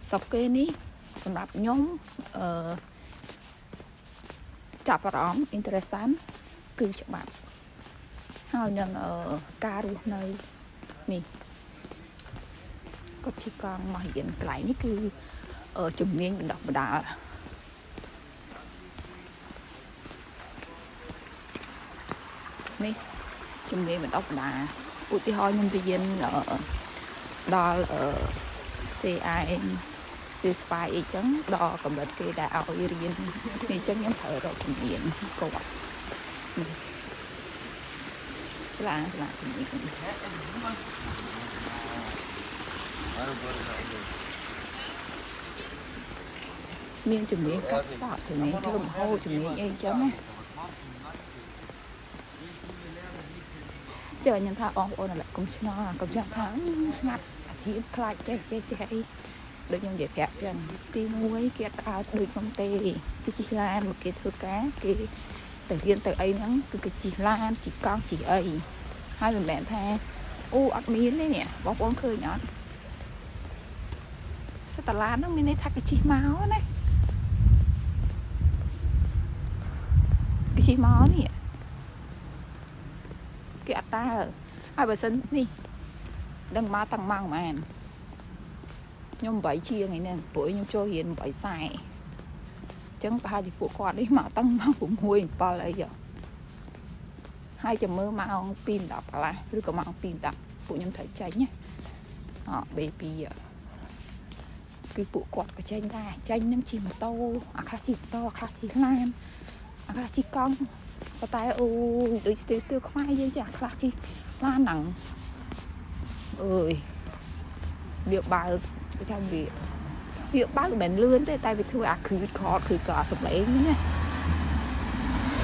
ស្រុកគេនេះសម្រាប់ខ្ញុំអឺចាប់អារម្មណ៍ interessant គឺច្បាប់ហើយនឹងអឺការរស់នៅនេះគាត់ជិះកង់មករៀនកន្លែងនេះគឺអឺជំនាញបណ្ដុះបណ្ដាលនេះជំនាញបណ្ដុះបណ្ដាលឧទាហរណ៍ខ្ញុំរៀនអឺដល់អឺ CI C ស្វាយអីចឹងដល់កម្រិតគេដែលឲ្យរៀននេះចឹងខ្ញុំត្រូវរកជំនាញគាត់នេះសាលាសាលាជំនាញមានជំនាញកាត់សក់ជំនាញធ្វើម្ហូបជំនាញអីចឹងណាចើខ្ញុំថាបងប្អូនឥឡូវកុំឆ្ងល់កុំចាំថាស្ងាត់អាជីពខ្លាចចេះចេះចេះអីដូចខ្ញុំនិយាយប្រាប់ចឹងទី1គេអត់ដើរដូចខ្ញុំទេគេជិះឡានមកគេធ្វើការគេទៅរៀនទៅអីហ្នឹងគឺគេជិះឡានជិះកង់ជិះអីហើយមិនមែនថាអូអត់មានទេនេះបងប្អូនឃើញអត់សតឡានហ្នឹងមានន័យថាគេជិះមកណាគេជិះមកនេះគេអត់ដើរហើយបើសិននេះដឹងមកតាំងម៉ោងប៉ុន្មានខ្ញុំ8ជាងឯហ្នឹងព្រោះខ្ញុំចូលរៀន8:40អញ្ចឹងប្រហែលជាពួកគាត់នេះមកតាំងម៉ោង6 7អីហ៎ហើយចាំមើលម៉ោង2:10កន្លះឬក៏ម៉ោង2:10ពួកខ្ញុំត្រូវចេញណាអ B2 គឺពួកគាត់ក៏ចេញដែរចេញនឹងជិះម៉ូតូអាខ្លះជិះម៉ូតូអាខ្លះជិះឡានអាខ្លះជិះកង់ប៉ុន្តែអូដូចស្ទើស្ទើខ្មែរយើងចេះអាខ្លះជិះឡានហ្នឹងអើយវាបើកគេថាវាវាបើកមិនមែនលឿនទេតែវាធ្វើអាគ្រឺតខតគឺក៏អាសំឡេងហ្នឹងណា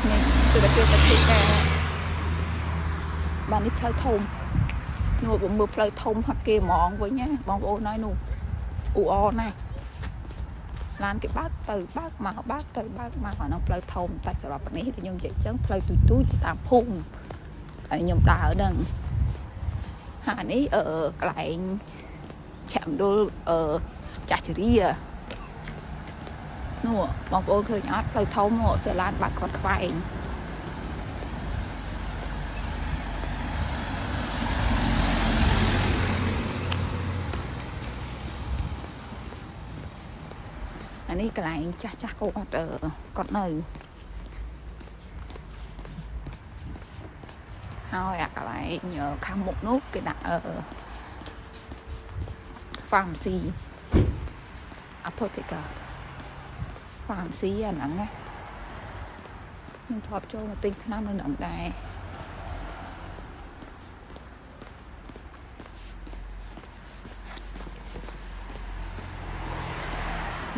នេះគឺតែគេទៅធ្វើការបាននេះផ្លូវធំនោះបើមើលផ្លូវធំហាក់គេហ្មងវិញណាបងប្អូនហើយនោះអ៊ូអរណាស់ឡានគេបើកទៅបើកមកបើកទៅបើកមកអាហ្នឹងផ្លូវធំតែសម្រាប់នេះខ្ញុំនិយាយចឹងផ្លូវទូចទូចតាមភូមិហើយខ្ញុំដើរហ្នឹងហើយនេះអឺកន្លែងឆាក់មណ្ឌលអឺចាស់ជរានោះបងប្អូនឃើញអត់ផ្លូវធំមកសឡានបាក់គាត់ខ្វែង អានេះកន្លែងចាស់ចាស់គាត់អឺគាត់នៅហើយអាកន្លែងខាងមុខនោះគេដាក់អឺ pharmacy apotheker pharmacy អាហ្នឹងណាខ្ញុំធ្លាប់ចូលមកទិញថ្នាំនៅនឹងដែរ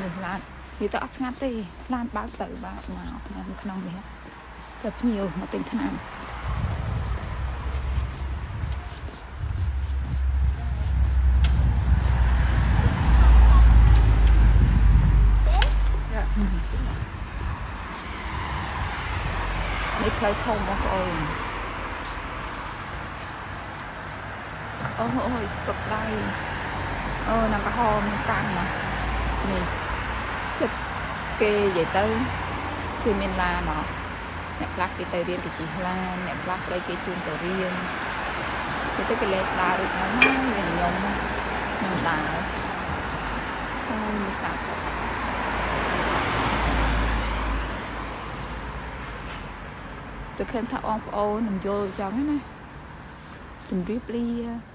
នេះឡាននិយាយទៅអត់ស្ងាត់ទេឡានបើកទៅបើកមកនៅក្នុងនេះទៅភ្ញៀវមកទិញថ្នាំ Ja. នេះផ្លូវធំបងប្អូនអូអូយស្ពឹកដៃអូនឹងក្រហមនឹងកាំងមកនេះចិត្តគេនិយាយទៅគេមានឡានមកអ្នកខ្លះគេទៅរៀនគេជិះឡានអ្នកខ្លះប្តីគេជូនទៅរៀនគេទៅគេលេងដើរដូចខ្ញុំណាមានខ្ញុំខ្ញុំដើរអូយមានសាប់ទៅឃើញថាបងប្អូននឹងយល់អញ្ចឹងណាជម្រាបលា។